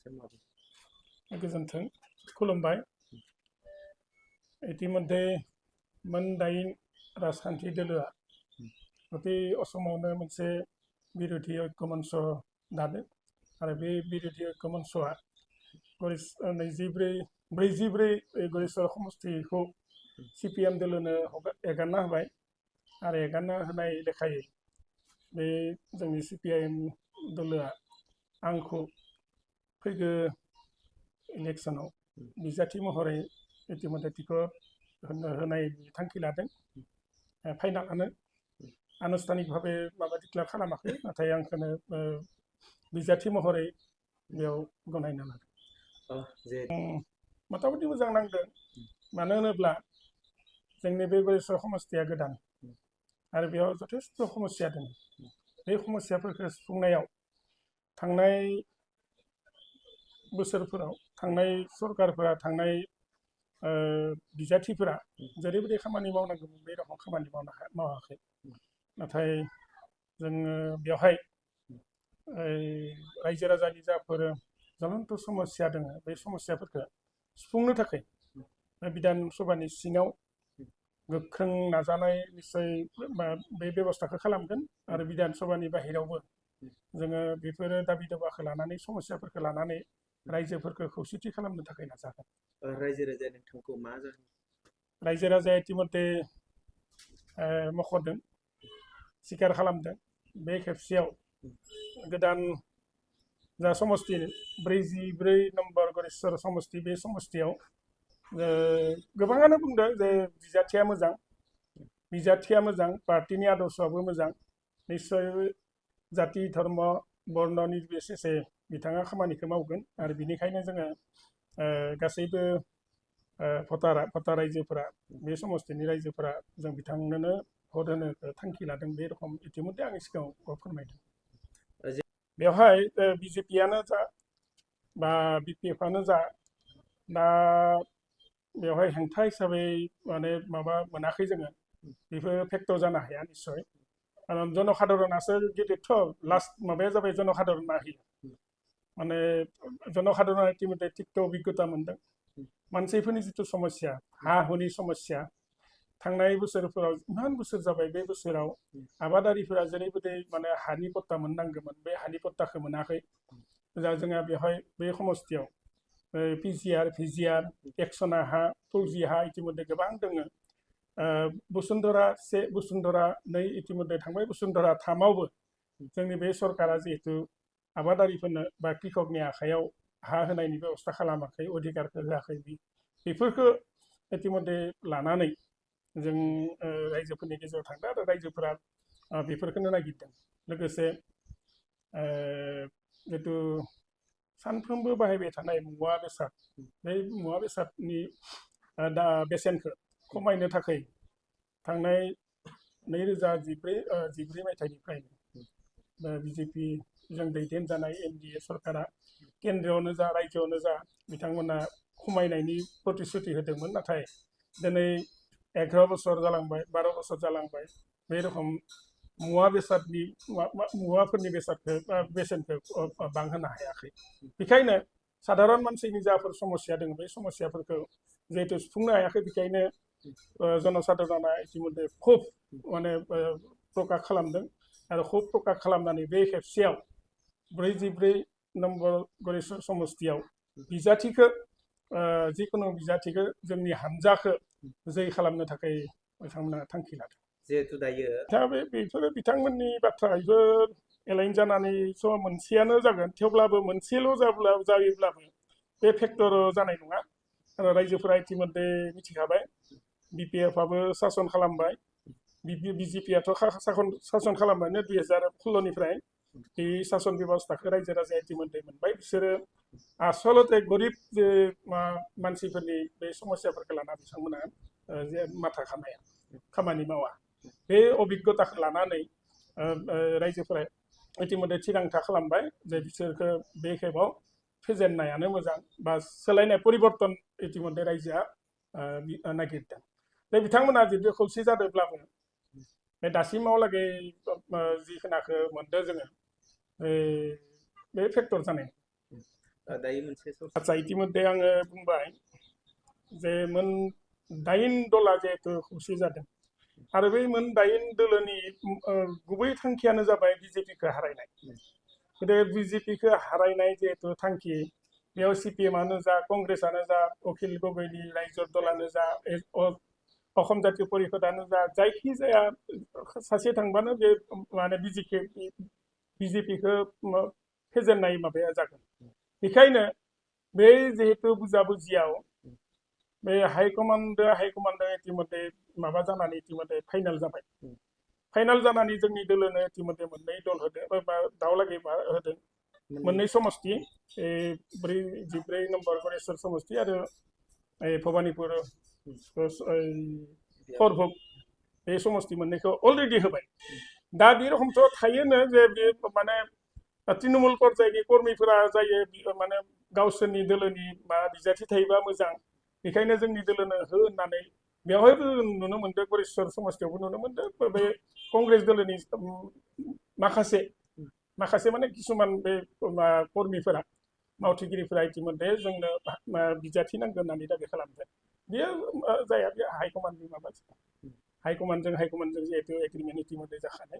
गोजोन्थों खुलुमबाय इतिमध्ये मोन 8 राजखान्थि दोलोआ बे असमावनो मोनसे बिरोधि ऐक्य मन्च दादों आरो बे बिरोधि ऐक्य मन्चआ 44 गणेशवर समष्टिखौ CPM दोलोनो एगारना होबाय आरो एगारना होनाय लेखायै बे जोंनि CPIM दोलोआ आंखौ फैगौ इलेक्शनाव बिजाथि महरै इतिमध्ये टिकट होनायनि थांखि लादों फाइनालानो आनुষ্ঠাनिक भावे माबा डिक्लेयार खालामाखै नाथाय आंखौनो बिजाथि महरै बेयाव गनायना लादों मतामति मोजां नांदों मानो होनोब्ला जोंनि बे गणेशवर समष्टिया गोदान आरो बेयाव जथेस्थ समस्या दं बे समस्याफोरखौ सुफुंनायाव थांनाय बोसोरफोराव थांनाय सरकारफोरा थांनाय बिजाथिफोरा जेरैबायदि खामानि मावनांगौमोन बे रखम खामानि मावाखै नाथाय जोङो बेवहाय रायजो राजानि जाफोर जलन्त समस्या दङ बे समस्याफोरखौ सुफुंनो थाखाय बिधान सभानि सिङाव गोख्रों नाजानाय निश्चय बे बेबस्थाखौ खालामगोन आरो बिधान सभानि बाहेरावबो जोङो बेफोर दाबि दावाखौ लानानै समस्याफोरखौ लानानै रायजोफोरखौ खौसेथि खालामनो थाखाय नाजागोन रायजो राजाया नोंथांखौ मा जाहोन रायजो राजाया इतिमध्ये मख'दों स्वीकार खालामदों बे खेबसेयाव गोदान जा समष्टि 44 नम्बर गणेशवर समष्टि बे समष्टियाव गोबाङानो बुंदों जे बिजाथिया मोजां पार्टीनि आदर्शआबो मोजां निश्चय जाति धर्म बर्ण निर्बिसेसे बिथाङा खामानिखौ मावगोन आरो बिनिखायनो जोङो गासैबो भटार रायजोफोरा बे समष्टिनि रायजोफोरा जों बिथांनोनो भट होनो थांखि लादों बे रखम इतिमध्ये आंनि सिगाङाव फोरमायदों बेवहाय BJPयानो जा बा BPFआनो जा दा बेवहाय हेंथा हिसाबै माने माबा मोनाखै जोङो बेफोर फेक्टर जानो हाया निश्चय कारण जनसाधारणासो गिदिरथ' लास्ट माबाया जाबाय जनसाधारणा होयो माने जनसाधारणा इतिमध्ये थिक्त' अभिज्ञता मोनदों मानसिफोरनि जिथु समस्या हा हुनि समस्या थांनाय बोसोरफोराव इमान बोसोर जाबाय बे बोसोराव आबादारिफोरा जेरैबायदि माने हानि पट्टा मोननांगौमोन बे हानि पट्टाखौ मोनाखै जोंहा बेवहाय बे समष्टियाव PGR VGR एक्सना हा फौजि हा इतिमध्ये गोबां दङ वसुंधरा 1 वसुंधरा 2 इतिमध्ये थांबाय वसुंधरा 3आवबो जोंनि बे सरकारा जिहेतु आबादारिफोरनो बा कृषकनि आखायाव हा होनायनि बेबस्था खालामाखै अधिकारखौ होआखै बेफोरखौ इतिमध्ये लानानै जों रायजोफोरनि गेजेराव थांदों आरो रायजोफोरा बेफोरखौनो नागिरदों लोगोसे जितु सानफ्रोमबो बाहायबाय थानाय मुवा बेसाद बे मुवा बेसादनि बेसेनखौ खमायनो थाखाय थांनाय 2014 मायथाइनिफ्रायनो BJP जों दैदेनजानाय NDA सरकारा केन्द्रआवनो जा रायजोआवनो जा बिथांमोना खमायनायनि प्रतिश्रुति होदोंमोन नाथाय दिनै 11 बोसोर जालांबाय 12 बोसोर जालांबाय बे रखम मुवाफोरनि बेसेनखौ बांहोनो हायाखै बेखायनो साधारन मानसिनि जाफोर समस्या दङ बे समस्याफोरखौ जिहेतु सुफुंनो हायाखै बेखायनो जनसाधारणा इतिमध्ये खुब माने प्रकाश खालामदों आरो खुब प्रकाश खालामनानै बे खेबसेयाव 44 नम्बर गणेशवर समष्टियाव बिजाथिखौ जिखुनु बिजाथिखौ जोंनि हानजाखौ जै खालामनो थाखाय बिथांमोना थांखि लादों जिहेतु दायो दा बेफोरो बिथांमोननि बाथ्रा बेफोर एलाइन जानानै मोनसेयानो जागोन थेवब्लाबो मोनसेल' जायोब्लाबो बे फेक्टर जानाय नङा आरो रायजोफोरा इतिमध्ये मिथिखाबाय BPFआबो सासन खालामबाय BJPयाथ' सासन खालामबायनो 2016निफ्राय बे सासन बेबस्थाखौ रायजो राजाया इतिमध्ये मोनबाय बिसोरो आसलते गरिब मानसिफोरनि बे समस्याफोरखौ लाना बिथांमोना माथा खामानि मावा बे अभिज्ञताखौ लानानै रायजोफोरा इतिमध्ये थिरांथा खालामबाय जे बिसोरखौ बे खेबाव फेजेननायानो मोजां बा सोलायनाय परिबर्तन इतिमध्ये रायजोआ नागिरदों बे बिथांमोना जुदि खौसे जादोंब्लाबो बे दासिमावलागै जि खोनाखौ मोनदों जोङो बे फेक्टर जानाय दायो मोनसे आच्चा इतिमध्ये आङो बुंबाय जे मोन 8 दला जिहेतु खौसे जादों आरो बै मोन 8 दोलोनि गुबै थांखियानो जाबाय बिजेपिखौ हारायनाय गतिके बिजेपिखौ हारायनाय जिहेतु थांखि बेयाव सिपिएमआनो जा कंग्रेसआनो जा अखिल गगैनि रायजो दलानो जा अखम जातीय परिषदआनो जा जायखिजाया सासे थांबानो बे माने बिजेपिखौ फेजेननाय माबाया जागोन बेखायनो बे जिहेतु बुजाबुजियाव बे हाइकमान्ड इतिमध्ये माबा जानानै इतिमध्ये फाइनाल जाबाय फाइनाल जानानै जोंनि दोलोनो इतिमध्ये मोननै दल होदों बा दावलागै होदों मोननै समष्टि 14 नम्बर गरेश्वर समष्टि आरो भबानिपुर फरभुग बे समष्टि मोननैखौ अलरेडि होबाय दा बे रखमथ' थायोनो जे बे माने तृणमूल पर्यायनि कर्मिफोरा जायो माने गावसोरनि दोलोनि बा बिजाथि थायोबा मोजां बेखायनो जोंनि दोलोनो हो होननानै बेवहायबो नुनो मोनदों गरेश्वर समष्टियावबो नुनो मोनदों बे कंग्रेस दोलोनि माखासे माने किसुमान बे कर्मिफोरा मावथिगिरिफोरा इतिमध्ये जोंनो बिजाथि नांगौ होननानै दाबि खालामदों बेयो जाया बे हाइकमान्डनि माबा हाइकमान्डजों जिहेतु एग्रिमेन्ट इतिमध्ये जाखानाय